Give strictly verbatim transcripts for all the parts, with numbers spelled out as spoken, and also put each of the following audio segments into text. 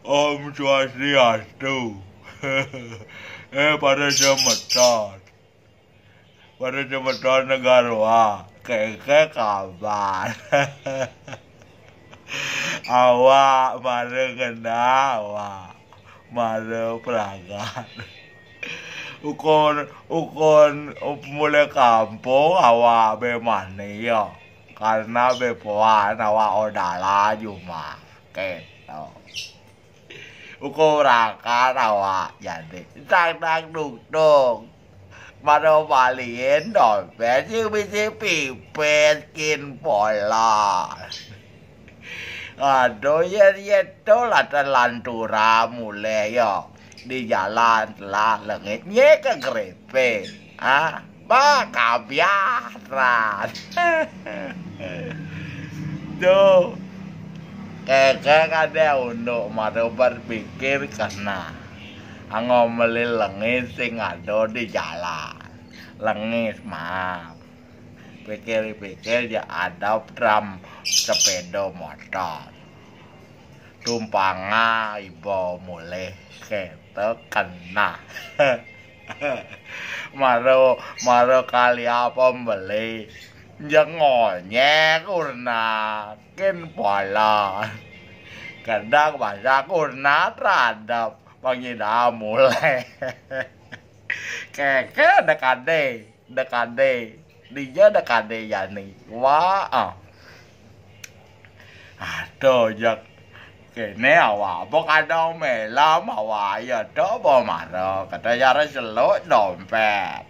Om Swastiastu. Eh, para semeton. Para semeton negara. Kengke kabar? Awak mara ngena, awak mara pragat. Ukur, ukur mulai kampung awak be mani ya. Karena be puan awak odala jumah. Keto. Ukur rakan awak jadi. Tang tang tung tung. Mano baliin dompet sing bisi pipis kin polos. Aduh, yen, yen to lah telantura mulai ya. Di jalan telah lengit nye ke keripik. Ah, bah, kabiaran. Tuh. Keke kade unduk mara berpikir kena. Anggo meli lengis sing ado di jalan. Lengis, maaf. Pikir-pikir ya ada pram sepeda motor. Tumpanga iba mulih keto kena. Mara, mara kali apa beli. Ya ngonyek urna. Kin polos. Kadang bahasa kurna teradap. Pang nyida mulai. Keke dekade, dekade. Dija dekade jani. Wah, ah. Aduh, jak. Kene awak apa kadang melam awak ya tok apa mara. Kata cara seluk dompet.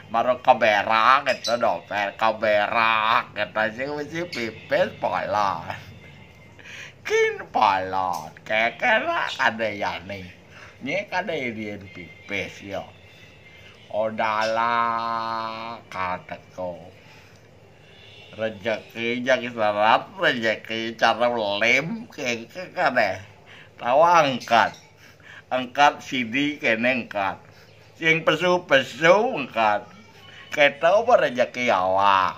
Mara keberak kata dompet, keberak kata sing mesti pipis polos. Kin polos, kekera kade jani. Nye kade irien pipis ya. Odala kateko. Rejeki jagi serat, rejeki cara lem, keke kade. Tawa angkat. Angkat sidi kene angkat. Sing pesu-pesu angkat. Keto apa rejeki awak.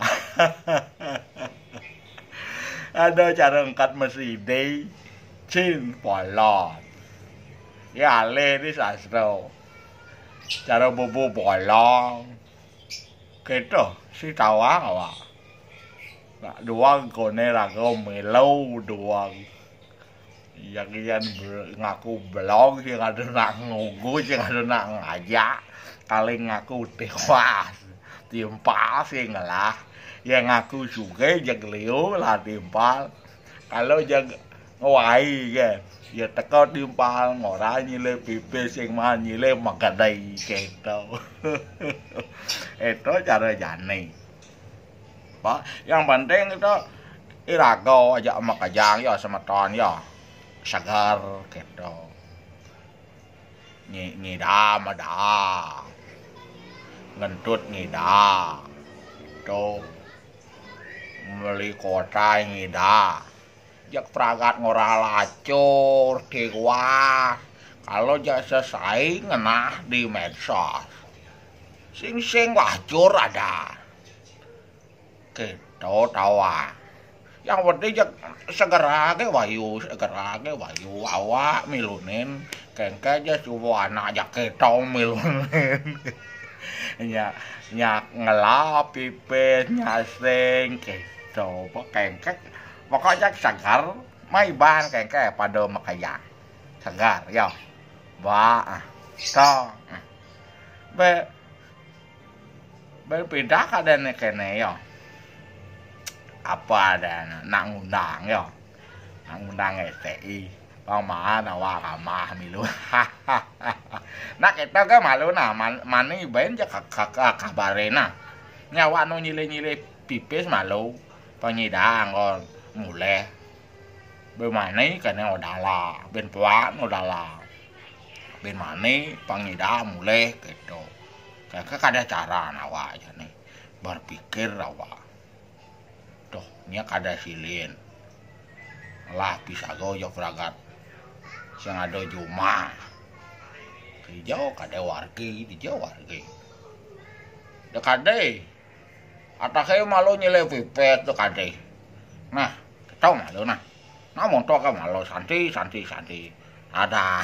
Ada cara angkat mesidi. Cin polos. Ya alih di sastra. Cara bubu bolong. Keto si tawang awak. Nak doang kone raga melu doang. Yang iyan be-, ngaku belong, sing ada nak ngugu, sing ada nak ngajak. Kali ngaku tewas. Timpal sing lah. Yang ngaku suge jeg liu lah timpal. Kalau jeg ngwai ke. Ya teko timpal ngora nyile pipis sing mah nyile magadai keto. Itu cara jani. Pak, yang penting itu iraga aja makejang ya semeton ya. Segar gitu. Nyi-, ngida meda. Ngentut ngida. Tuh. Meli kota ngida. Jak pragat ngora lacur tiwas. Kalau jak sesai ngenah di medsos. Sing-sing lacur ada. Keto tawa. Yang penting jak segera ke wayu, segera ke wayu. Awak milunin, kengke aja subuh anak jak keto milunin. Nya, nya ngelap pipis, nyasing, keto. Pokoknya segar, maiban kengke pada makaya. Segar, ya. Ba, ah. To. Be, be pindah kadene kene, ya. Apa ada nak ngundang, ya. Nak ngundang S T I. Pang maan awak ramah milu. Nak kita ke malu nah, man-, mani ben ja ka-, ka-, ka-, kabare nah. Nyawa nu nyile-nyile pipis malu. Pang nyida anggon muleh. Be mani kene odala, ben puan odala. Ben mani pang nyida muleh gitu. Kaka kada cara awak jani. Berpikir awak. Tuh, nya kada silin. Lah pisago jo pragat. Sing ada jumah. Dijau kada wargi, dijau wargi. Dekade. Atake malu nyile pipet tu kade. Nah, tau malu nah. Amo toka malo santi, santi, santi. Ada.